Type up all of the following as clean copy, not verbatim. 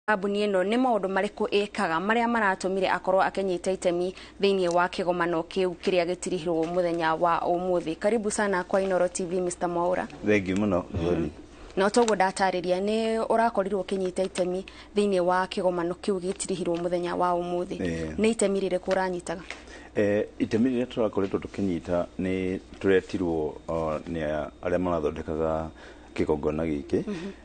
Kambuni ĩno nĩ maũndũ marĩkũ ĩkaga marĩa maratũmire akorwo akĩnyita itemi thĩinĩ wa kĩgomano kĩu kĩrĩa gĩtirihirwo mũthenya wa ũmũthĩ. Karibu sana kwa Inoro TV, Mr. Mwaura. Thengiũ mũno, Gathoni. Na toguo ndatarĩria, nĩ ũrakorirwo ũkĩnyita itemi thĩinĩ wa kĩgomano kĩu gĩtirihirwo mũthenya wa ũmũthĩ. Nĩ itemi rĩrĩkũ ũranyitaga? Itemi rĩrĩa tũrakoretwo tũkĩnyita nĩ tũretirwo nĩ arĩa marathondekaga kĩgongona gĩkĩ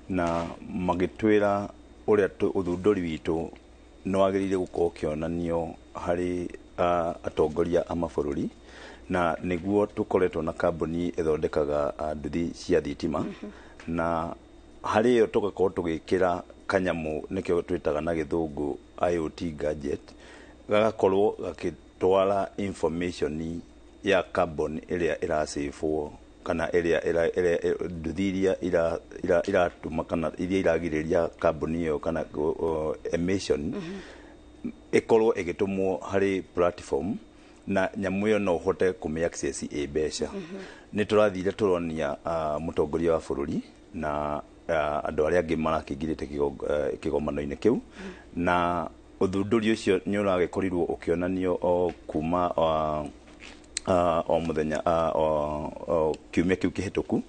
na magĩtwĩra ũrĩa ũthundũri witũ nĩ wagĩrĩire gũkorwo ũkĩonanio harĩ atongoria a mabũrũri, na nĩguo tũkoretwo na kambuni ĩthondekaga nduthi cia thitima, na harĩ ĩyo tũgakorwo tũgĩkĩra kanyamũ nĩkĩo twĩtaga na Gĩthũngũ IoT gadget, gagakorwo gagĩtwara information ya carbon ĩrĩa ĩracĩbwo kana ĩrĩa nduthi iria iratũma kana iria iragirĩrĩria carbon ĩyo kana emission ĩkorwo ĩgĩtũmwo harĩ platform, na nyamũ ĩyo no ũhote kũmĩ access ĩ mbeca. Nĩ tũrathire tũronia mũtongoria wa bũrũri na andũ arĩa angĩ marakĩingĩrĩte kĩgomano-inĩ kĩu, na ũthundũri ũcio nĩ ũragĩkorirwo ũkĩonanio o kuma o mũthenya o kiumia kĩu kĩhĩtũku.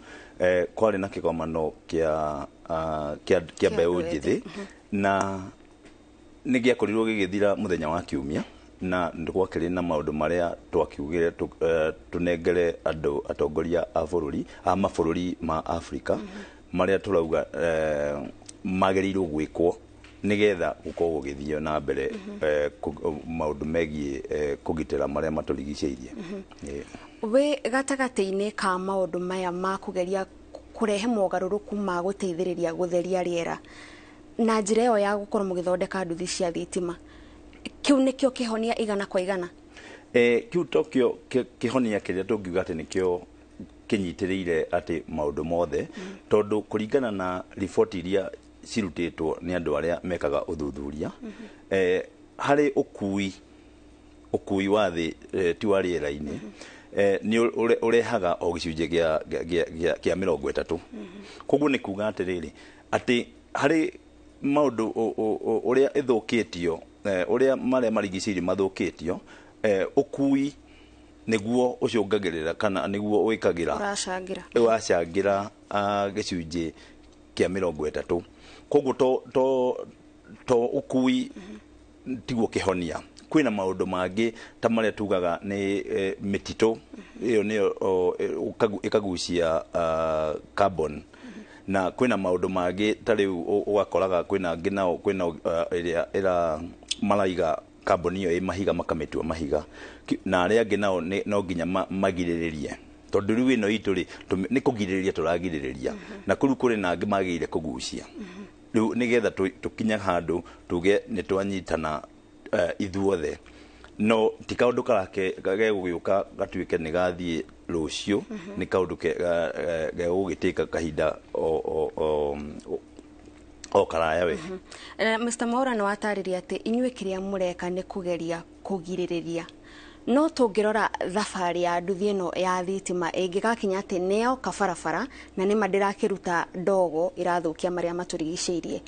Kwarĩ na kĩgomano kĩa mbeũ njĩthĩ na nĩ gĩakorirwo gĩgĩthira mũthenya wa Kiumia, na gwakĩrĩ na maũndũ marĩa twakiugire tũnengere andũ atongoria a bũrũri a mabũrũri ma Afrika, marĩa tũrauga magĩrĩirwo gwĩkwo nĩgetha gũkorwo gũgĩthio na mbere maũndũ megiĩ kũgitĩra marĩa matũrigicĩirie. Wĩ gatagatĩ-inĩ ka maũndũ maya ma kũgeria kũrehe mogarũrũku ma gũteithĩrĩria gũtheria rĩera na njĩra ĩyo ya gũkorwo mũgĩthondeka nduthi cia thitima, kĩu nĩkĩo kĩhonia igana kwa igana? Kĩu tokĩo kĩhonia kĩrĩa tũngiuga atĩ nĩkĩo kĩnyitĩrĩire atĩ maũndũ mothe, tondũ kũringana na riboti iria cirutĩtwo nĩ andũ arĩa mekaga ũthuthuria harĩ ũkui wa thĩ, ti wa rĩera-inĩ, nĩ ũrehaga o gĩcunjĩ kĩa 30. Koguo nĩ kuga atĩrĩrĩ, atĩ harĩ maũndũ ũrĩa ĩthũkĩtio, ũrĩa marĩa marigicĩirie mathũkĩtio, ũkui nĩguo ũcũngagĩrĩra kana nĩguo wĩkagĩra ũracangĩra ũracangĩra gĩcunjĩ kĩa 30. Koguo to ũkui tiguo kĩhonia, kwĩna maũndũ mangĩ ta marĩa tugaga nĩ mĩtitũ ĩyo nĩyo ĩkagucia carbon, na kwĩna maũndũ mangĩ ta rĩu ũgakoraga kwĩna angĩ nao kwĩna ĩrĩa ĩra maraiga carbon ĩyo ĩ mahiga, makamĩtua mahiga, na arĩa angĩ nao no nginya magirĩrĩrie, tondũ rĩu ĩno itũ rĩ nĩ kũgirĩrĩria tũragirĩrĩria, na kũu kũrĩ na angĩ magĩrĩire kũgucia. Rĩu nĩgetha tũkinye handũ tuge nĩ twanyitana ithuothe, no ti kaũndũ karake gegũgĩũka gatuĩke nĩ gathiĩ rũciũ, nĩ kaũndũ gegũgĩtĩka kahinda o karaya we. Mr. Mwaura, nĩ watarĩria atĩ inyuĩ kĩrĩa mũreka nĩ kũgeria kũgirĩrĩria, no tũngĩrora thabarĩ ya nduthi ĩno ya thitima ĩngĩgakinya atĩ nĩ yoka barabara na nĩma ndĩrakĩruta ndogo ĩrathũkia marĩa matũrigicĩirie,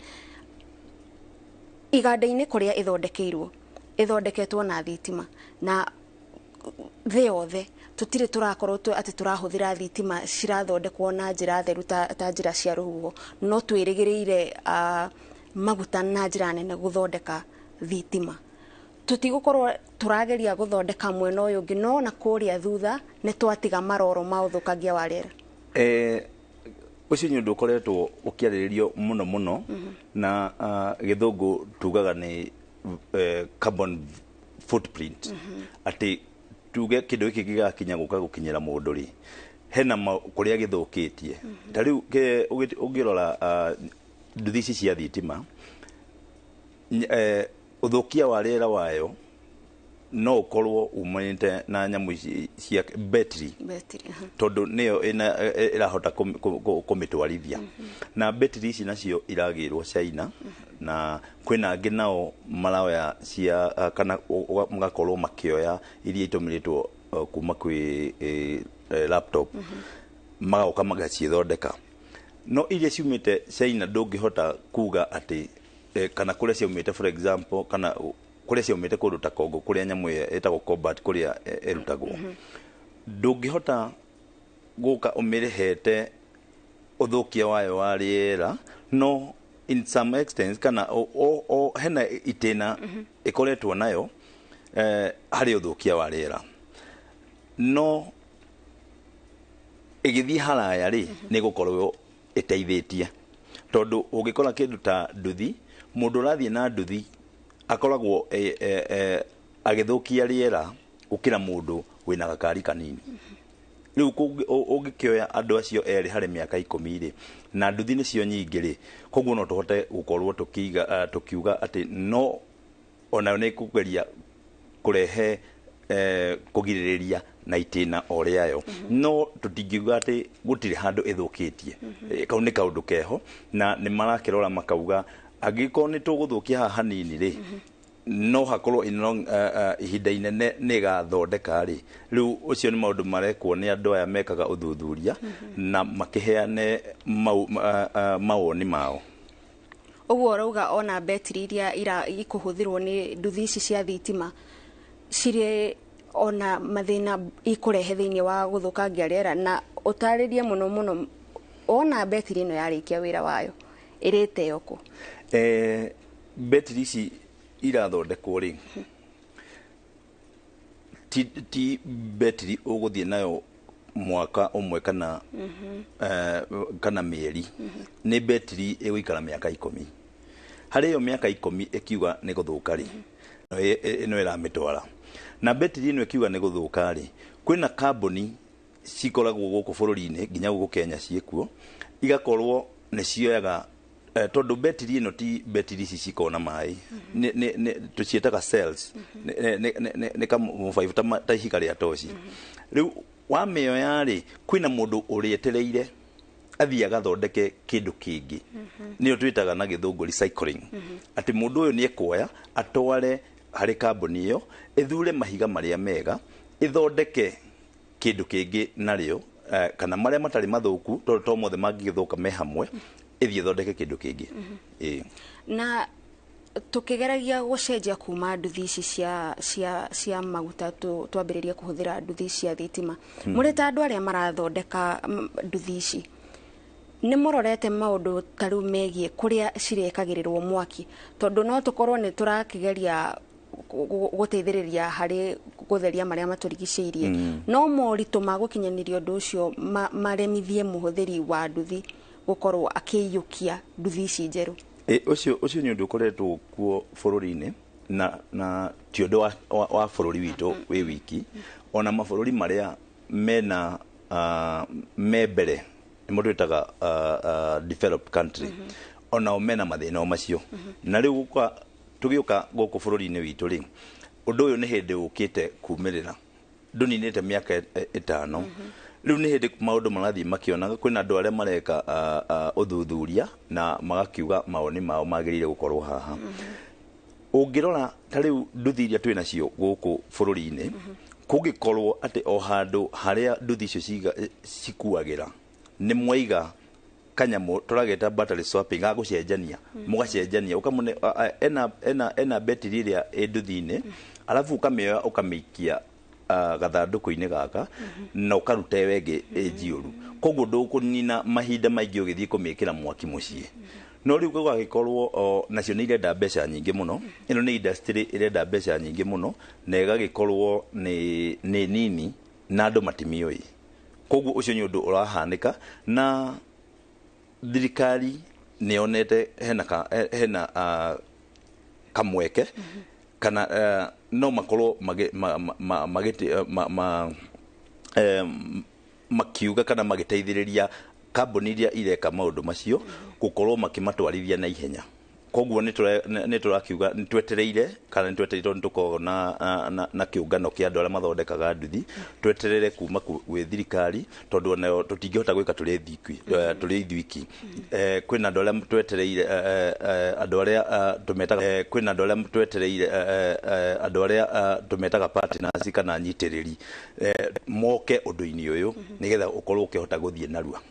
iganda-inĩ kũrĩa ĩthondekeirwo ĩthondeketwo na thitima, na thĩ yothe tũtirĩ tũrakorwo atĩ tũrahũthĩra thitima cirathondekwo na njĩra theru ta njĩra cia rũhuho, no twĩrĩgĩrĩire maguta na njĩra nene gũthondeka thitima. Tũtigũkorwo tũrageria gũthondeka mwena ũyũ ũngĩ, no na kũrĩa thutha nĩ twatiga maroro ma ũthũkangia wa rĩera. Ũcio nĩ ũndũ ũkoretwo ũkĩarĩrĩrio mũno mũno, na Gĩthũngũ tugaga nĩ carbon footprint, atĩ tuge kĩndũ gĩkĩ gĩgakinya gũka gũkinyĩra mũndũ rĩ, hena kũrĩa gĩthũkĩtie. Ta rĩu ũngĩrora nduthi ici cia thitima, ũthũkia wa rĩera wayo no ũkorwo umanĩte na nyamũ ici cia betri. Betri, aha. Tondũ nĩyo ĩrahota kũmĩtwarithia, na betri ici nacio iragĩrwo China, na kwĩna angĩ nao maroya cia kana magakorwo makĩoya iria itũmĩrĩtwo kuma kwĩ laptop, magoka magaciĩthondeka, no iria ciumĩte China ndũngĩhota kuga atĩ kana kũrĩa ciaumĩte, for example, kana kũrĩa ciaumĩte kũndũ ta Congo, kũrĩa nyamũ ĩyo ĩtagwo cobalt kũrĩa ĩrutagwo, ndũngĩhota gũka ũmĩrĩhete ũthũkia wayo wa rĩera. No in some extent kana o hena itĩna ĩkoretwo nayo harĩ ũthũkia wa rĩera, no ĩgĩthiĩ haraya rĩ, nĩ gũkorwo ĩteithĩtie, tondũ ũngĩkora kĩndũ ta nduthi, mũndũ ũrathiĩ na nduthi akoragwo agĩthũkia rĩera gũkĩra mũndũ wĩna gakari kanini. Rĩu ũngĩkĩoya andũ acio erĩ harĩ mĩaka 10 rĩ, na nduthi nĩcio nyingĩ rĩ, koguo no tũhote gũkorwo tũkiiga tũkiuga atĩ no onayo nĩ kũgeria kũrehe kũgirĩrĩria na itĩna o rĩayo, no tũtingiuga atĩ gũtirĩ handũ ĩthũkĩtie. Kau nĩ kaũndũ keho na nĩ marakĩrora makauga angĩkorwo nĩ tũgũthũkia haha hanini rĩ, no hakorwo in long, ihinda inene nĩ ĩgathondeka rĩ. Rĩu ũcio nĩ maũndũ marekwo nĩ andũ aya mekaga ũthuthuria na makĩheane mawoni mao. Ũguo ũrauga ona betiri iria ikũhũthĩrwo nĩ nduthi ici cia thitima cirĩ ona mathĩna ikũrehe thĩinĩ wa gũthũkangia rĩera. Na ũtarĩrie mũno mũno, ona betiri ĩno yarĩkia wĩra wayo ĩrĩteo kũ? Betiri ici irathondekwo rĩ, ti betiri ũgũthiĩ nayo mwaka ũmwe kana kana mĩeri. Nĩ betiri ĩgũikara mĩaka 10. Harĩ ĩyo mĩaka 10 ĩkiuga nĩ gũthũka rĩ, ĩno ĩramĩtwara na betiri ĩno ĩkiuga nĩ gũthũka rĩ, kwĩna kambuni cikoragwo gũkũ bũrũri-inĩ, nginya gũkũ Kenya ciĩkuo, igakorwo nĩ cioyaga tondũ betiri ĩno ti betiri ici cikoragwo na maĩ, tũciĩtaga cells, nĩ kamũbaibũ ta ihiga rĩa toci. Rĩu wamĩoya rĩ, kwĩna mũndũ ũrĩetereire athiĩ agathondeke kĩndũ kĩngĩ, nĩyo twĩtaga na gĩthũngũ recycling, atĩ mũndũ ũyũ nĩ ekuoya atware harĩ kambuni ĩyo ĩthure mahiga marĩa mega ĩthondeke kĩndũ kĩngĩ narĩo, kana marĩa matarĩ mathũku, tondũ to mothe mangĩgĩthũka me hamwe, ĩthiĩ ĩthondeke kĩndũ kĩngĩ. Na tukigeragia gucenjia kuma nduthi ici cia maguta twambĩrĩrie kũhũthĩra nduthi cia thitima, mũrĩ ta andũ arĩa marathondeka nduthi ici, nĩ mũrorete maũndũ ta rĩu megiĩ kũrĩa cirekagĩrĩrwo mwaki? Tondũ no tũkorwo nĩ tũrakĩgeria gũteithĩrĩria harĩ gũtheria marĩa matũrigicĩirie, no moritũ ma gũkinyanĩria ũndũ ũcio maremithie mũhũthĩri wa nduthi gũkorwo akĩiyũkia nduthi ici njerũ. Ũcio nĩ ũndũ ũkoretwo kuo bũrũri-inĩ, na ti ũndũ wa bũrũri witũ wĩ wiki, ona mabũrũri marĩa mena me mbere, nĩmo twĩtaga developed country, onao mena mathĩna o macio. Na rĩu gũka tũgĩũka gũkũ bũrũri-inĩ witũ rĩ, ũndũ ũyũ nĩ hĩndĩ ũkĩte kumĩrĩra, ndũninĩte mĩaka 5. Rĩu nĩ hĩndĩ maũndũ marathiĩ makĩonaga kwĩna andũ arĩa mareka ũthuthuria na magakiuga mawoni mao magĩrĩire gũkorwo haha. Ũngĩrora ta rĩu nduthi iria twĩ nacio gũkũ bũrũri-inĩ, kũngĩkorwo atĩ o handũ harĩa nduthi icio cikuagĩra nĩ mwaiga kanyamũ tũrageta battery swapping ga gũcenjania, mũgacenjania, ũkamũne ena betiri ĩrĩa ĩ nduthi-inĩ, alafu ũkamĩoya ũkamĩikia gathandũkũ-inĩ gaka na ũkaruta ĩyo ĩngĩ ĩ njiũru, koguo ndũkũnina mahinda maingĩ ũgĩthiĩ kũmĩkĩra mwaki mũciĩ. No rĩu gũgagĩkorwo nacio nĩ irenda mbeca nyingĩ mũno, ĩno nĩ industry ĩrenda mbeca nyingĩ mũno, na ĩgagĩkorwo nĩ nini na andũ matimiũĩ. Koguo ũcio nĩ ũndũ ũrahanĩka, na thirikari nĩ yonete hena kamweke kana no makorwo makiuga kana magĩteithĩrĩria kambuni iria ireka maũndũ macio gũkorwo makĩmatwarithia na ihenya. Koguo nĩ tũrakiuga nĩ twetereire, kana nĩ twetereire, tondũ tũkoragwo na kĩũngano kĩa andũ arĩa mathondekaga nduthi, tweterere kuma gwĩ thirikari, tondũ onayo tũtingĩhota gwĩka tũrĩ ithuiki. Kwĩna andũ arĩa twetereire, andũ arĩa tũmetaga, kwĩna andũ arĩa twetereire, andũ arĩa tũmetaga partners kana anyitĩrĩri, moke ũndũ-inĩ ũyũ nĩgetha ũkorwo ũkĩhota gũthiĩ narua.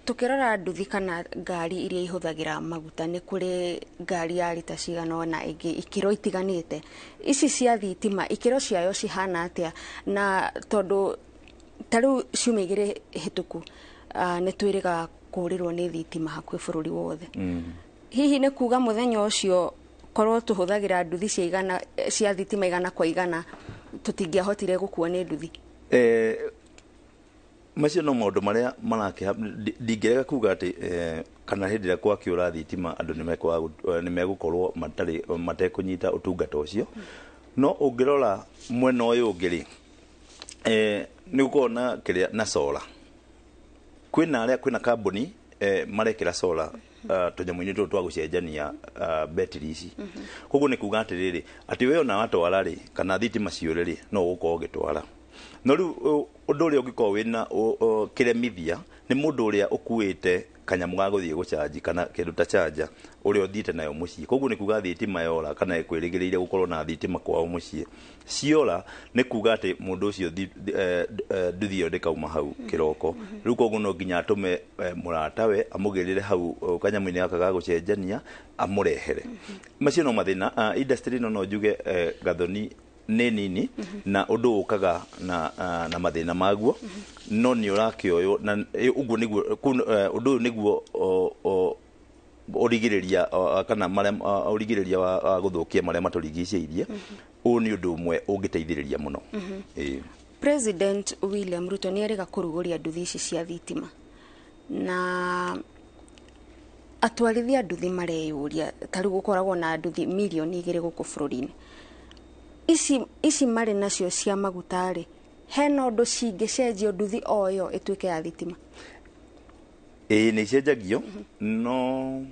Tukirora nduthi kana ngari iria ihũthagĩra maguta, nĩ kũrĩ ngari ya rita cigana ũna ĩngĩ ikĩro itiganĩte. Ici cia thitima ikĩro ciayo cihana atĩa? Na tondũ ta rĩu ciumia 2 hĩtũku nĩ twĩrĩga kũrĩrwo nĩ thitima hakuhĩ bũrũri wothe. Hihi nĩ kuga mũthenya ũcio korwo tũhũthagĩra nduthi cia igana cia thitima 100 kwa 100 tũtingĩahotire gũkuo nĩ nduthi? Macio no maũndũ marĩa marakĩha. Ndingĩrega kuga atĩ kana hĩndĩ ĩrĩa gwakĩũra thitima andũ nĩ megũkorwo matarĩ matekũnyita ũtungata ũcio. No ũngĩrora mwena ũyũ ũngĩ rĩ, nĩ gũkoragwo na kĩrĩa na solar. Kwĩna arĩa kwĩna kambuni marekĩra solar tũnyamũ-inĩ tũtũ twa gũcenjania betiri ici. Koguo nĩ kuga atĩrĩrĩ, atĩ we ona watwara rĩ, kana thitima ciũre rĩ, no ũgũkorwo ũgĩtwara. No rĩu ũndũ ũrĩa ũngĩkorwo wĩna kĩremithia nĩ mũndũ ũrĩa ũkuĩte kanyamũ ga gũthiĩ gũcanji kana kĩndũ ta charger ũrĩa ũthiĩte nayo mũciĩ. Koguo nĩ kuga thitima yora kana ĩkwĩrĩgĩrĩire gũkorwo na thitima kwao mũciĩ, ciora nĩ kuga atĩ mũndũ ũcio nduthi ĩyo ndĩkauma hau kĩroko. Rĩu koguo no nginya atũme mũratawe amũgĩrĩre hau kanyamũ-inĩ gaka ga gũcenjania amũrehere. Macio no mathĩna. Industry ĩno no njuge Gathoni nĩ nini na ũndũ ũkaga na mathĩna maguo, no nĩ ũrakĩoywo na ũguo nĩguo ũndũ ũyũ nĩguo ũrigĩrĩria kana marĩa ũrigĩrĩria wa gũthũkia marĩa matũrigicĩirie. Ũyũ nĩ ũndũ ũmwe ũngĩteithĩrĩria mũno. President William Ruto nĩ erĩga kũrugũria nduthi ici cia thitima, na atwarithia nduthi mareyũria ta rĩu gũkoragwo na nduthi mirioni 2 gũkũ bũrũri-inĩ. Ici marĩ nacio cia maguta rĩ, hena ũndũ cingĩcenjio nduthi o ĩyo ĩtuĩke ya thitima? Ĩĩ nĩ icenjagio, no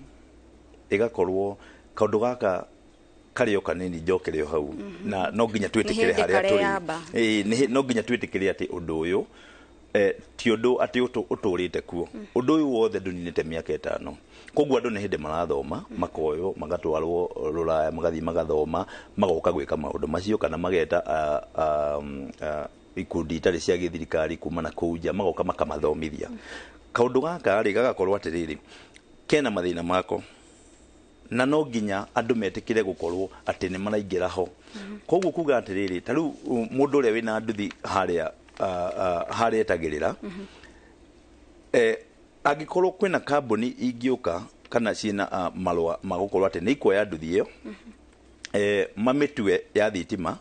ĩgakorwo kaũndũ gaka karĩ o kanini njokere o hau, na no nginya twĩtĩkĩre harĩa tũrĩ. Ĩĩ no nginya twĩtĩkĩre atĩ ũndũ ũyũ ti ũndũ atĩ ũtũrĩte kuo. Ũndũ ũyũ wothe ndũninĩte mĩaka 5. Koguo andũ nĩ hĩndĩ marathoma, makoywo, magatwarwo rũraya, magathiĩ magathoma, magoka gwĩka maũndũ macio, kana mageta ikundi itarĩ cia gĩthirikari kuma na kũu nja, magoka makamathomithia. Kaũndũ gaka rĩ gagakorwo atĩrĩrĩ, kena mathĩna mako, na no nginya andũ metĩkĩre gũkorwo atĩ nĩ maraingĩra ho. Koguo kuga atĩrĩrĩ, ta rĩu mũndũ ũrĩa wĩna nduthi harĩa harĩa etagĩrĩra, angĩkorwo kwĩna kambuni ingĩũka kana ciĩna marũa ma gũkorwo atĩ nĩ ikuoya nduthi ĩyo, mamĩtue ya thitima,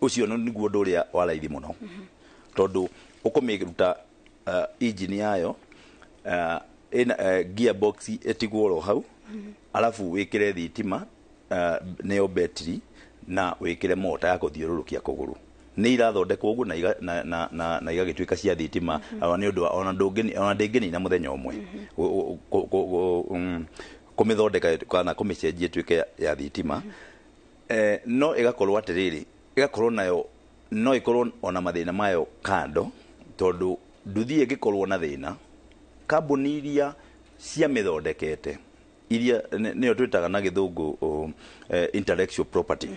ũcio nĩguo ũndũ ũrĩa wa raithi mũno, tondũ ũkũmĩruta engine yayo, ĩna gearbox ĩtigwo oro hau, alafu wĩkĩre thitima nĩyo betiri, na wĩkĩre mota ya kũthiũrũrũkia kũgũrũ. Nĩ irathondekwo ũguo na igagĩtuĩka cia thitima, nĩ ũndũ ona ndĩngĩnina mũthenya ũmwe kũmĩthondeka kana kũmĩcenjia ĩtuĩke ya thitima. No ĩgakorwo atĩrĩrĩ, ĩgakorwo nayo no ĩkorwo ona mathĩna mayo kando, tondũ nduthi ĩngĩkorwo na thĩna, kambuni iria ciamĩthondekete iria nĩyo twĩtaga na gĩthũngũ intellectual property,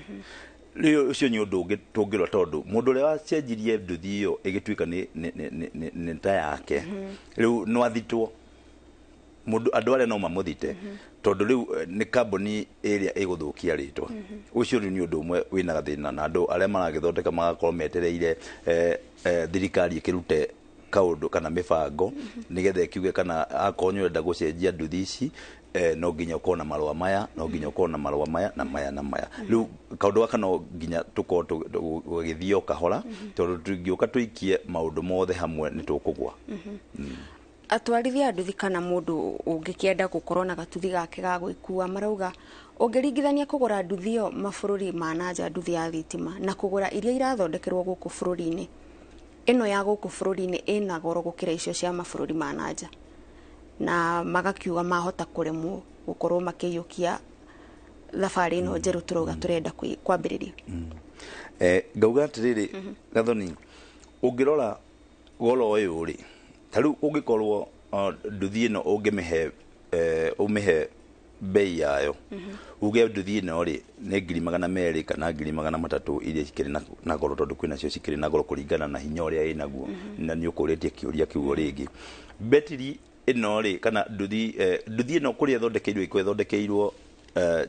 rĩu ũcio nĩ ũndũ ũngĩ tũngĩrora, tondũ mũndũ ũrĩa wacenjirie nduthi ĩyo ĩgĩtuĩka nĩ ta yake, rĩu no athitwo, mũndũ andũ arĩa no mamũthite, tondũ rĩu nĩ kambuni ĩrĩa ĩgũthũkia rĩtwa. Ũcio rĩu nĩ ũndũ ũmwe wĩna gathĩna, na andũ arĩa maragĩthondeka magakorwo metereire thirikari ĩkĩrute kaũndũ kana mĩbango nĩgetha ĩkiuge kana akorwo nĩ ũrenda gũcenjia nduthi ici, no nginya ũkorwo na marũa maya, no nginya ũkorwo na marũa maya na maya na maya. Rĩu kaũndũ gaka no nginya tũkorwo tũgĩthiĩ o kahora, tondũ tũngĩũka tũikie maũndũ mothe hamwe nĩ tũkũgwa. Atwarithia a nduthi kana mũndũ ũngĩkĩenda gũkorwo na gatuthi gake ga gwĩkua marauga ũngĩringithania kũgũra nduthi ĩyo mabũrũri ma na nja, nduthi ya thitima, na kũgũra iria irathondekerwo gũkũ bũrũri-inĩ, ĩno ya gũkũ bũrũri-inĩ ĩna goro gũkĩra icio cia mabũrũri ma na nja, na magakiuga mahota kũremwo gũkorwo makĩiyũkia thabarĩ ĩno njerũ tũrauga tũrenda kwambĩrĩria. Ngauga atĩrĩrĩ Gathoni, ũngĩrora goro ũyũ rĩ, ta rĩu ũngĩkorwo nduthi ĩno ũngĩmĩhe ũmĩhe bei yayo, uge nduthi ĩno rĩ nĩ 200,000 kana 300,000 iria cikĩrĩ na goro, tondũ kwĩna cio cikĩrĩ na goro kũringana na hinya ũrĩa ĩnaguo, na nĩ ũkũrĩtie kĩũria kĩu o rĩngĩ. Betiri ĩno rĩ, kana nduthi, nduthi ĩno kũrĩa ĩthondekeirwo, ĩkorwo ĩthondekeirwo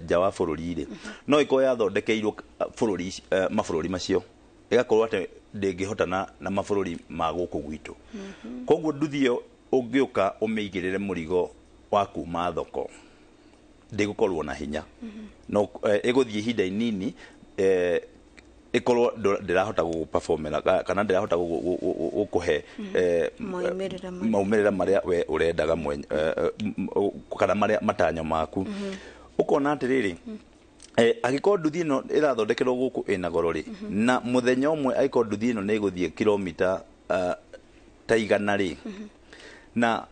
nja wa bũrũri rĩ, no ĩkorwo yathondekeirwo bũrũri, mabũrũri macio, ĩgakorwo atĩ ndĩngĩhotana na mabũrũri ma gũkũ gwitũ. Koguo nduthi ĩyo ũngĩũka ũmĩigĩrĩre mũrigo wa kuma thoko, ndĩgũkorwo na hinya, no ĩgũthiĩ ihinda inini, ĩkorwo ndĩrahota gũgũperformera kana ndĩrahota gũkũhe Moimĩrĩra marĩa. Maumĩrĩra marĩa we ũrendaga mwenye, kana marĩa matanyo maku. Ũkona atĩrĩrĩ, angĩkorwo nduthi ĩno ĩrathondekerwo gũkũ ĩna goro rĩ, na mũthenya ũmwe angĩkorwo nduthi ĩno nĩ ĩgũthiĩ kilomita ta 100 rĩ, na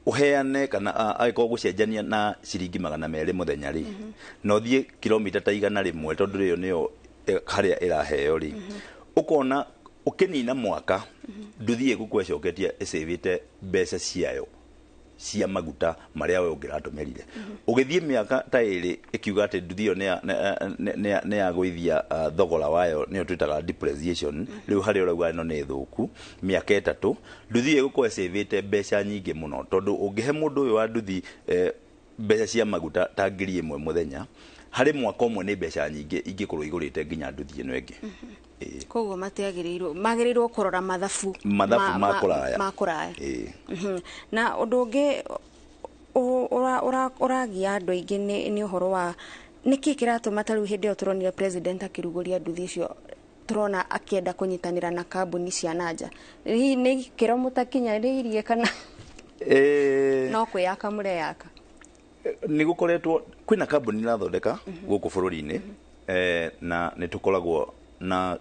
ũheane kana angĩkorwo gũcenjania na ciringi 200 mũthenya rĩ, na ũthiĩ kilomita ta 101, tondũ ĩyo nĩyo harĩa ĩraheo rĩ, ũkona ũkĩnina mwaka nduthi ĩgũkorwo ĩcoketie ĩcĩvĩte mbeca ciayo cia maguta marĩa we ũngĩratũmĩrire. Ũgĩthiĩ mĩaka ta 2, ĩkiuga atĩ nduthi ĩyo nĩ ya gũithia thogora wayo, nĩyo twĩtaga depreciation. Rĩu harĩa ũrauga ĩno nĩ thũku, mĩaka 3 nduthi ĩyo ĩgũkorwo ĩcĩvĩte mbeca nyingĩ mũno, tondũ ũngĩhe mũndũ ũyũ wa nduthi mbeca cia maguta ta 1000 mũthenya, harĩ mwaka ũmwe nĩ mbeca nyingĩ ingĩkorwo igũrĩte nginya nduthi ĩno ĩngĩ. Ĩĩ. Koguo matiagĩrĩirwo, magĩrĩirwo kũrora mathabu Mathabu ma kũraya. Ma kũraya. Ĩĩ. Na ũndũ ũngĩ ũragia andũ aingĩ nĩ ũhoro wa nĩkĩ kĩratũma ta rĩu hĩndĩ ĩyo tũronire president akĩrugũria nduthi icio, tũrona akĩenda kũnyitanĩra na kambuni cia nanja. Hihi nĩ gĩkĩro mũtakinyanĩirie kana no kwĩyaka mũreyaka? Nĩ gũkoretwo kwĩna kambuni irathondeka gũkũ bũrũri-inĩ, na nĩ tũkoragwo na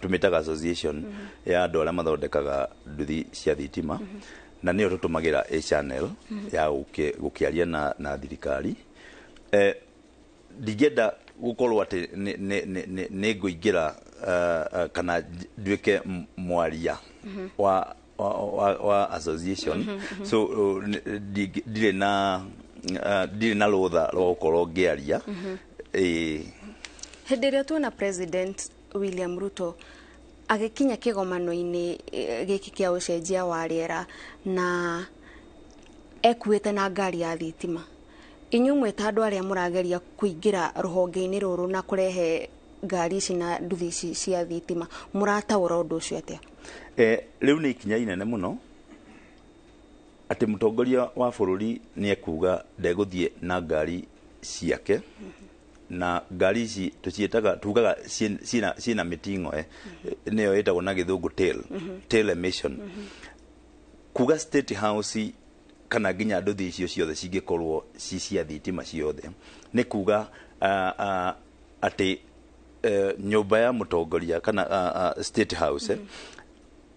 tũmĩtaga association ya andũ arĩa mathondekaga nduthi cia thitima, na nĩyo tũtũmagĩra a channel ya gũkĩaria na thirikari. Ndingĩenda gũkorwo atĩ nĩ ngũingĩra kana nduĩke mwaria wa association, so ndirĩ na rũtha rwa gũkorwo ngĩaria. Ĩĩ. Hĩndĩ ĩrĩa tuona President William Ruto agĩkinya kĩgomano-inĩ gĩkĩ kĩa ũcenjia wa rĩera na ekuĩte na ngari ya thitima, inyuĩ mwĩ ta andũ arĩa mũrageria kũingĩra rũhonge-inĩ rũrũ na kũrehe ngari ici na nduthi ici cia thitima, mũrataũra ũndũ ũcio atĩa? Rĩu nĩ ikinya inene mũno atĩ mũtongoria wa bũrũri nĩ ekuga ndegũthiĩ na ngari ciake, na ngari ici tũciĩtaga, tugaga ciĩna mĩting'oe, nĩyo ĩtagwo na gĩthũngũ tail emission. Kuga State House kana nginya nduthi icio ciothe cingĩkorwo ci cia thitima ciothe, nĩ kuga atĩ nyũmba ya mũtongoria kana State House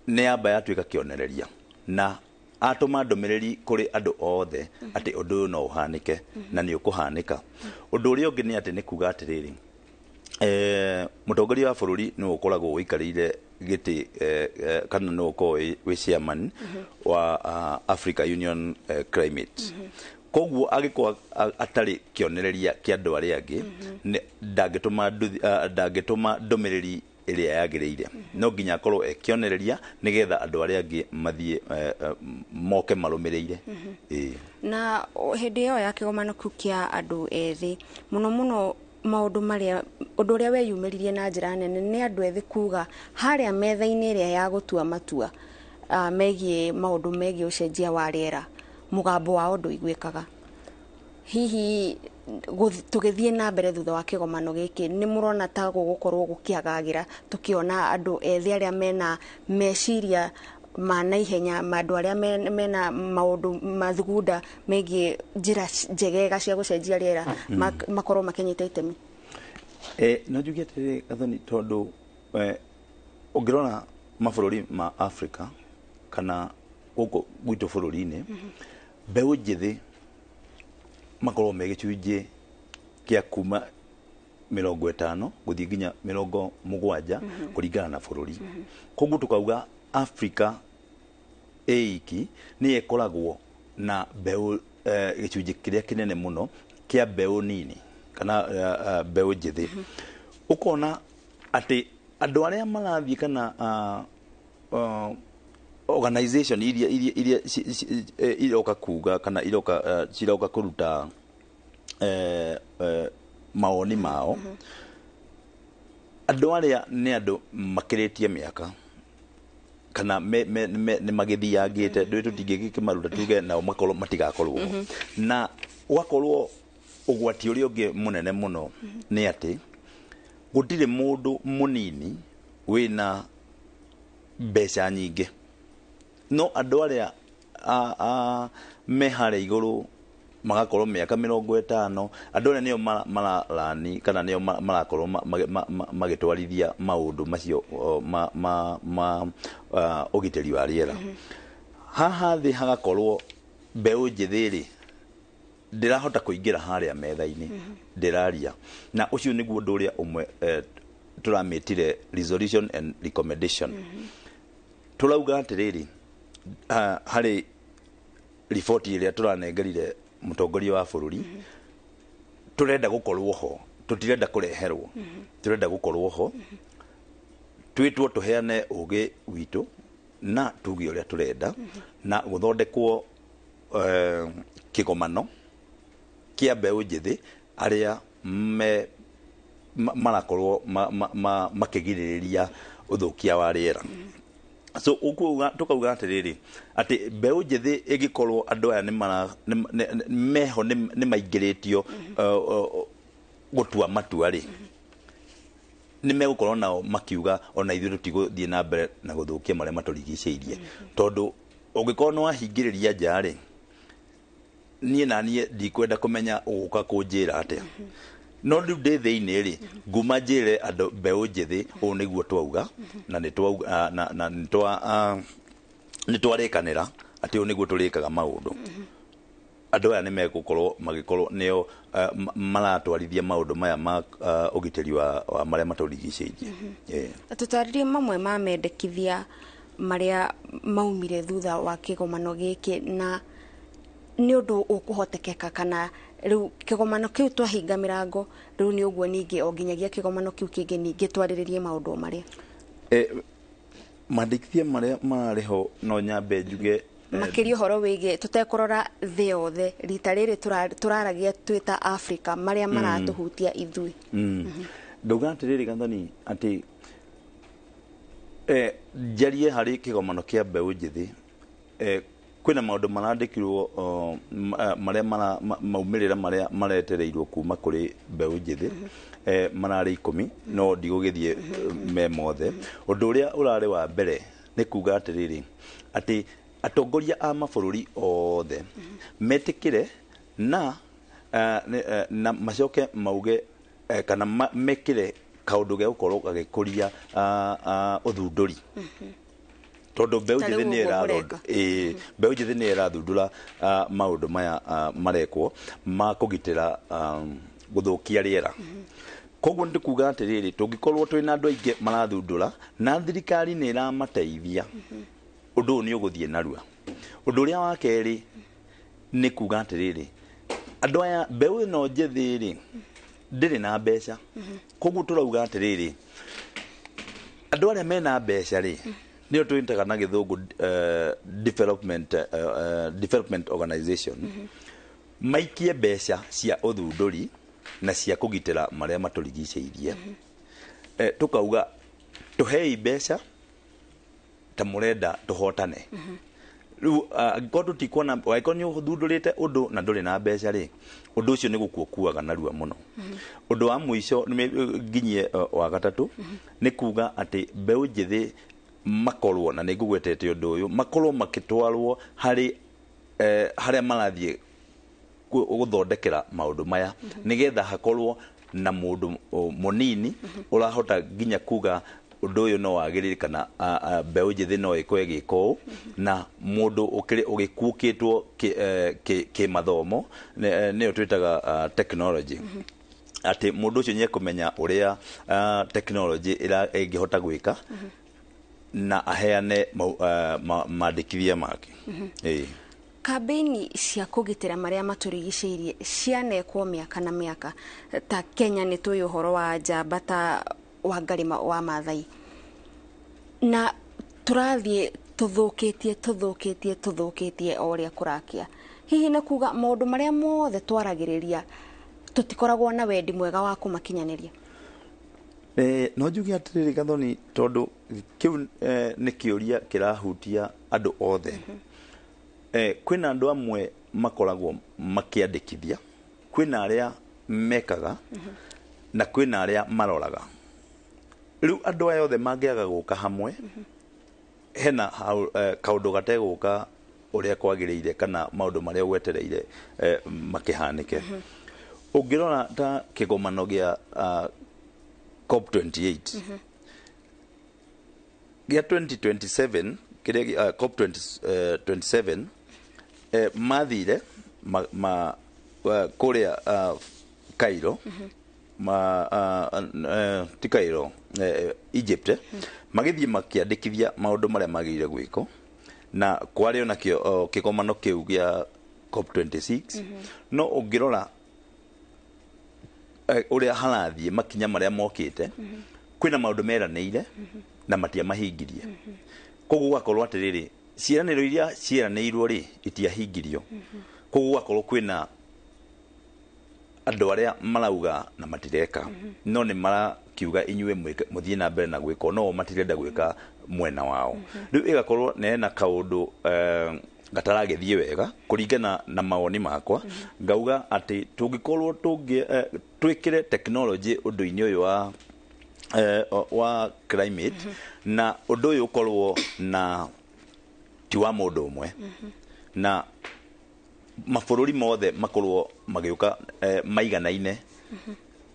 nĩ yamba yatuĩka kĩonereria na atũma ndũmĩrĩri kũrĩ andũ othe atĩ ũndũ ũyũ no ũhanĩke na nĩ ũkũhanĩka. Ũndũ ũrĩa ũngĩ nĩ atĩ nĩ kuga atĩrĩrĩ, mũtongoria wa bũrũri nĩwe ũkoragwo ũikarĩire gĩtĩ kana nĩwe ũkoragwo wĩ chairman wa Africa Union Climate. Koguo angĩkorwo atarĩ kĩonereria kĩa andũ arĩa angĩ, ndangĩtũma ndũmĩrĩri ĩrĩa yagĩrĩire. No nginya akorwo e kĩonereria nĩgetha andũ arĩa angĩ mathiĩ moke marũmĩrĩire. Ĩĩ. Na hĩndĩ ĩyo ya kĩgomano kĩu kĩa andũ ethĩ, mũno mũno maũndũ marĩa, ũndũ ũrĩa weyumĩririe na njĩra nene nĩ andũ ethĩ kuga harĩa metha-inĩ ĩrĩa ya gũtua matua megiĩ maũndũ megiĩ ũcenjia wa rĩera, mũgambo wao ndũiguĩkaga. Hihi tũgĩthiĩ na mbere thutha wa kĩgomano gĩkĩ, nĩ mũrona ta gũgũkorwo gũkĩagagĩra tũkĩona andũ ethĩ arĩa mena meciria ma naihenya, ma andũ arĩa mena maũndũ mathugunda megiĩ njĩra njegega cia gũcenjia rĩera, makorwo makĩnyita itemi? No njuge atĩrĩrĩ, Gathoni, tondũ ũngĩrora mabũrũri ma Africa kana gũkũ gwitũ bũrũri-inĩ, mbeũ njĩthĩ makorwo me gĩcunjĩ kĩa kuma 50 gũthiĩ nginya 70 kũringana na bũrũri. Koguo tũkauga Africa ĩiki nĩyo ĩkoragwo na mbeũ gĩcunjĩ kĩrĩa kĩnene mũno kĩa mbeũ nini kana mbeũ njĩthĩ. Ũkona atĩ andũ arĩa marathiĩ kana Organization iria iroka kuga kana iroka ciroka kuruta maoni mao, andũ arĩa nĩ andũ makĩrĩtie mĩaka kana nĩ magĩthiangĩte, ndũĩ tũtingĩgĩkĩmaruta tuge nao makorwo matigakorwo ho. Na ũgakorwo ũgwati ũrĩa ũngĩ mũnene mũno nĩ atĩ gũtirĩ mũndũ mũnini wĩna mbeca nyingĩ, no andũ arĩa me harĩa igũrũ magakorwo mĩaka 50, andũ arĩa nĩo mararani kana nĩo marakorwo magĩtwarithia maũndũ macio ma ũgitĩri wa rĩera. Haha thĩ hagakorwo mbeũ njĩthĩ rĩ ndĩrahota kũingĩra harĩa metha-inĩ, ndĩraria. Na ũcio nĩguo ũndũ ũrĩa ũmwe tũramĩtire resolution and recommendation. Tũrauga atĩrĩrĩ, harĩ riboti ĩrĩa tũranengerire mũtongoria wa bũrũri, tũrenda gũkorwo ho, tũtirenda kũreherwo, tũrenda gũkorwo ho, twĩtwo tũheane ũgĩ witũ na tuge ũrĩa tũrenda, na gũthondekwo kĩgomano kĩa mbeũ njĩthĩ arĩa me marakorwo makĩgirĩrĩria ũthũkia wa rĩera. So tukauga atĩrĩrĩ, atĩ mbeũ njĩthĩ ĩngĩkorwo andũ aya meho nĩ maingĩrĩtio gũtua matua rĩ, nĩ megũkorwo nao makiuga ona ithuĩ tũtigũthiĩ na mbere na gũthũkia marĩa matũrigicĩirie. Tondũ ũngĩkorwo nĩ wahingĩrĩria nja rĩ, niĩ na niĩ ndikwenda kũmenya ũgũka kũnjĩra atĩa. No rĩu ndĩ thĩinĩ rĩ, nguma njĩre andũ mbeũ njĩthĩ ũũ nĩguo twauga, na nĩ twauga na nĩ twarĩkanĩra atĩ ũũ nĩguo tũrĩkaga maũndũ. Andũ aya nĩ megũkorwo magĩkorwo nĩo maratwarithia maũndũ maya ma ũgitĩri wa marĩa matũrigicĩirie. Tũtarĩrie mamwe ma mendekithia marĩa maumire thutha wa kĩgomano gĩkĩ, na nĩ ũndũ ũkũhotekeka kana rĩu kĩgomano kĩu twahinga mĩrango rĩu nĩ ũguo ningĩ o nginyagia kĩgomano kĩu kĩngĩ ningĩ twarĩrĩrie maũndũ marĩa mandĩkithia marĩa mararĩ ho. No nyambe njuge makĩria ũhoro wĩgiĩ tũtekũrora thĩ yothe, rita rĩrĩ tũraragia twĩ ta Africa marĩa maratũhutia ithuĩ. Ndauga atĩrĩrĩ Gathoni, atĩ njarie harĩ kĩgomano kĩa mbeũ njĩthĩ, kwĩna maũndũ marandĩkirwo marĩa maumĩrĩra marĩa maretereirwo kuma kũrĩ mbeũ njĩthĩ, mararĩ 10, no ndigũgĩthiĩ me mothe. Ũndũ ũrĩa ũrarĩ wa mbere nĩ kuga atĩrĩrĩ, atĩ atongoria a mabũrũri othe metĩkĩre na macoke mauge kana mekĩre kaũndũ ge gũkorwo gagĩkũria ũthundũri, tondũ mbeũ njĩthĩ mbeũ njĩthĩ nĩ ĩrathundũra maũndũ maya marekwo ma kũgitĩra gũthũkia rĩera. Koguo nĩ kuga atĩrĩrĩ, tũngĩkorwo twĩna andũ aingĩ marathundũra na thirikari nĩ ĩramateithia, ũndũ ũyũ nĩ ũgũthiĩ narua. Ũndũ ũrĩa wa kerĩ nĩ kuga atĩrĩrĩ, andũ aya mbeũ ĩno njĩthĩ rĩ ndĩrĩ na mbeca. Koguo tũrauga atĩrĩrĩ, andũ arĩa mena mbeca rĩ nĩo twĩtaga na gĩthũngũ development organization, maikie mbeca cia ũthundũri na cia kũgitĩra marĩa matũrigicĩirie. Tũkauga tũhei mbeca ta mũrenda tũhotane. Rĩu angĩkorwo tũtikuona, angĩkorwo nĩ ũthundũrĩte ũndũ na ndũrĩ na mbeca rĩ, ũndũ ũcio nĩ gũkua ũkuaga narua mũno. Ũndũ wa mũico nginyie wa gatatũ nĩ kuga atĩ mbeũ njĩthĩ makorwo, na nĩ ngũgwetete ũndũ ũyũ, makorwo makĩtwarwo harĩ harĩa marathiĩ gũthondekera maũndũ maya, nĩgetha hakorwo na mũndũ mũnini ũrahota nginya kuga ũndũ ũyũ no wagĩrĩre kana mbeũ njĩthĩ no ĩkorwo ĩgĩka ũũ, na mũndũ ũgĩkuũkĩtwo kĩmathomo nĩyo twĩtaga technology, atĩ mũndũ ũcio nĩ ekũmenya ũrĩa technology ĩngĩhota gwĩka na aheane mandĩkithia make. Kambĩini cia kũgitĩra marĩa matũrigicĩirie cianekwo mĩaka na mĩaka. Ta Kenya nĩ tũĩ ũhoro wa njamba ta Wangari wa Maathai, na tũrathiĩ Tũthũkĩtie, tũthũkĩtie, tũthũkĩtie o ũrĩa kũrakia. Hihi nĩ kuga maũndũ marĩa mothe twaragĩrĩria tũtikoragwo na wendi mwega wa kũmakinyanĩria? No njuge atĩrĩrĩ, Gathoni, tondũ kĩu nĩ kĩũria kĩrahutia andũ othe. Kwĩna andũ amwe makoragwo makĩandĩkithia, kwĩna arĩa mekaga, na kwĩna arĩa maroraga. Rĩu andũ aya othe mangĩaga gũka hamwe, hena kaũndũ gategũka ũrĩa kwagĩrĩire kana maũndũ marĩa ũgwetereire makĩhanĩke. Ũngĩrora ta kĩgomano gĩa COP28 gĩa 2027 kĩrĩa COP27, mathire kũrĩa Cairo, ti Cairo, Egypt, magĩthiĩ makĩandĩkithia maũndũ marĩa magĩrĩire gwĩkwo, na kwarĩ onakĩo kĩgomano kĩu gĩa COP26. No ũngĩrora ũrĩa harathiĩ, makinya marĩa mokĩte, kwĩna maũndũ meranĩire na matiamahingirie. Koguo gũgakorwo atĩrĩrĩ, ciĩranĩro iria ciĩranĩirwo rĩ, itiahingirio. Koguo gũgakorwo kwĩna andũ arĩa marauga na matireka, no nĩ marakiuga inyuĩ mũthiĩ na mbere na gwĩka, no o matirenda gwĩka mwena wao. Rĩu ĩgakorwo nena kaũndũ gataragĩthiĩ wega. Kũringana na mawoni makwa, ngauga atĩ tũngĩkorwo twĩkĩre technology ũndũ-inĩ ũyũ wa climate, na ũndũ ũyũ ũkorwo na ti wa mũndũ ũmwe, na mabũrũri mothe makorwo magĩũka maiganaine,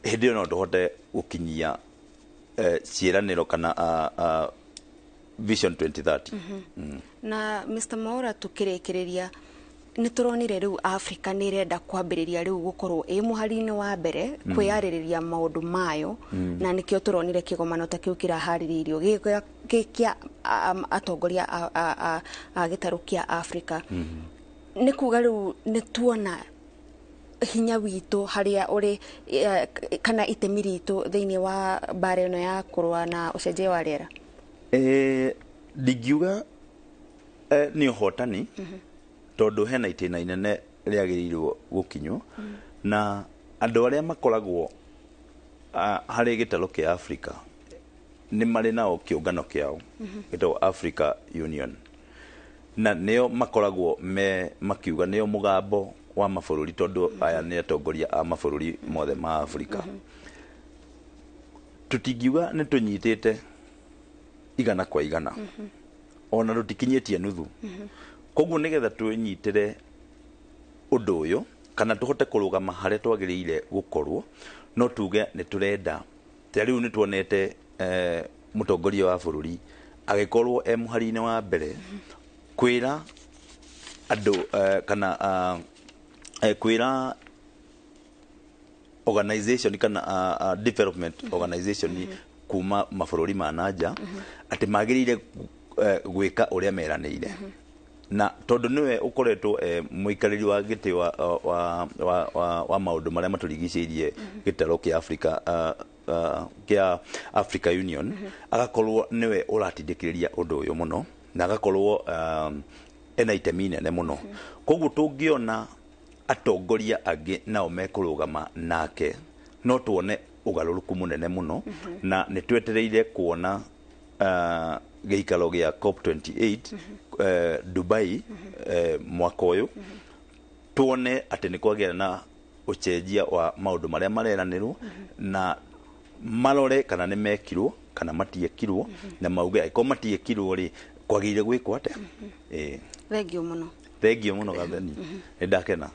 hĩndĩ ĩyo no tũhote gũkinyia ciĩranĩro kana Vision 2030. Na Mr. Mwaura, tukĩrĩkĩrĩria, nĩ tũronire rĩu Africa nĩ ĩrenda kwambĩrĩria rĩu gũkorwo ĩ mũhari-inĩ wa mbere kwĩyarĩrĩria maũndũ mayo, na nĩkĩo tũronire kĩgomano ta kĩu kĩraharĩrĩirio gĩ kĩa atongoria a gĩtarũ kĩa Africa. Nĩ kuga rĩu nĩ tuona hinya witũ harĩa ũrĩ, kana itemi ritũ thĩinĩ wa mbara ĩno ya kũrũa na ũcenjia wa rĩera? Ndingiuga nĩ ũhotani, tondũ hena itĩna inene rĩagĩrĩirwo gũkinywo, na andũ arĩa makoragwo harĩ gĩtarũ kĩa Africa nĩ marĩ nao kĩũngano kĩao gĩtagwo Africa Union, na nĩo makoragwo me makiuga nĩo mũgambo wa mabũrũri, tondũ aya nĩ atongoria a mabũrũri mothe ma Africa. Tũtingiuga nĩ tũnyitĩte 100%, ona tũtikinyĩtie nuthu. Koguo nĩgetha twĩnyitĩre ũndũ ũyũ kana tũhote kũrũgama harĩa twagĩrĩire gũkorwo, no tuge nĩ tũrenda ta rĩu nĩ tuonete mũtongoria wa bũrũri agĩkorwo e mũhari-inĩ wa mbere kwĩra andũ kana kwĩra organization kana development organization kuma mabũrũri ma nanja atĩ magĩrĩire gwĩka ũrĩa meranĩire, na tondũ nĩwe ũkoretwo mũikarĩri wa gĩtĩ wa maũndũ marĩa matũrigicĩirie gĩtarũ kĩa Africa, kĩa Africa Union, agakorwo nĩwe ũratindĩkĩrĩria ũndũ ũyũ mũno, na agakorwo ena itemi inene mũno. Koguo tũngĩona atongoria angĩ nao mekũrũgama nake, no tuone ũgarũrũku mũnene mũno. Na nĩ twetereire kuona gĩikaro gĩa COP28 Dubai mwaka ũyũ, tuone atĩ nĩ kwagĩa na ũcenjia wa maũndũ marĩa mareranĩrwo, na marore kana nĩ mekirwo kana matiekirwo, na mauge angĩkorwo matiekirwo rĩ, kwagĩrĩire gwĩkwo atĩa. Ĩĩ. Thengiũ mũno. Thengiũ mũno, Gathoni, nĩ ndakena.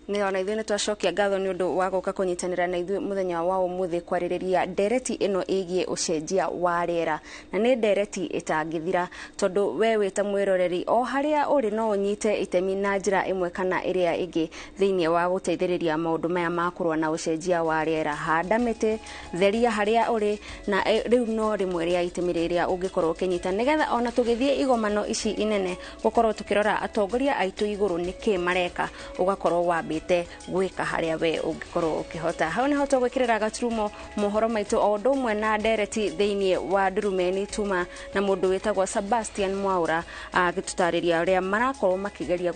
Nĩ ona ithuĩ nĩ twacokia ngatho nĩ ũndũ wa gũka kũnyitanĩra na ithuĩ mũthenya wa ũmũthĩ kwarĩrĩria ndereti ĩno ĩgiĩ ũcenjia wa rĩera, na nĩ ndereti ĩtangĩthira, tondũ we wĩ ta mwĩroreri o harĩa ũrĩ no ũnyite itemi na njĩra ĩmwe kana ĩrĩa ĩngĩ thĩinĩ wa gũteithĩrĩria maũndũ maya ma kũrũa na ũcenjia wa rĩera. Handa mĩtĩ, theria harĩa ũrĩ, na rĩu no rĩmwe rĩa itemi rĩrĩa ũngĩkorwo ũkĩnyita, nĩgetha ona tũgĩthiĩ igomano ici inene gũkorwo tũkĩrora atongoria aitũ igũrũ nĩkĩ mareka, ũgakorwo wambĩrĩria. Mambĩte gwĩka harĩa we ũngĩkorwo ũkĩhota. Hau nĩho tũgwĩkĩrĩra gaturumo mohoro maitũ o ũndũ ũmwe na ndereti thĩinĩ wa Ndurumeni tuma na mũndũ wĩtagwo Sebastian Mwaura agĩtũtarĩria ũrĩa marakorwo makĩgeria.